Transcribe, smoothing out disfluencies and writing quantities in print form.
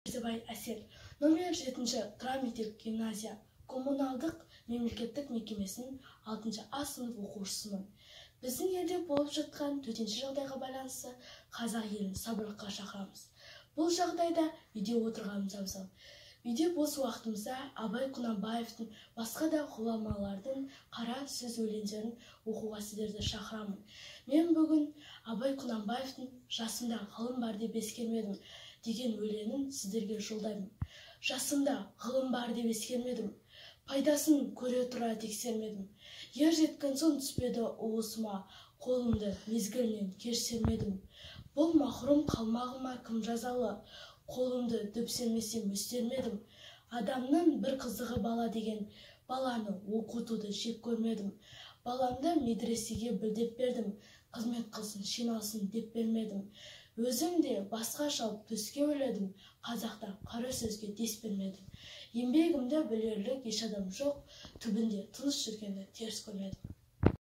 Пердебай Әсел, номер 7 Тұран мектеп гимназия коммуналдық мемлекеттік мекемесінің 6 А сынып оқушысымын. Біздің елде болып жатқан төтенше жағдайға байланысты қазақ елін сабырлыққа шақырамыз. Бұл жағдайда үйде отырғанымыз абзал. Үйде бос уақытымызда Абай Құнанбаевтың, басқа да ғұламалардың қара сөз өлеңдерін оқуға сіздерді шақырамын. Мен бүгін Абай Құнанбаевтың «Жасымда ғылым бар деп ескермедім» деген өлеңін сіздерге жолдаймын. Жасымда ғылым бар деп ескермедім, пайдасын көре тұра тексермедім. Ер жеткен соң түспеді уысыма, қолымды мезгілінен кеш сермедім. Бұл махрұм қалмағыма кім жазалы, қолымды дөп сермесем өстермедім. Адамның бір қызығы бала деген, баланы оқытуды жек көрмедім. Баламды медресеге білдеп бердім, қызмет қылсын, шиналсын деп бермедім. Өзім де басқа шалып төске өледім, қазақта қара сөзге дес бермедім. Еңбегімді білерлік еш адам жоқ, түбінде тыныш жүргенді теріс көрмедім.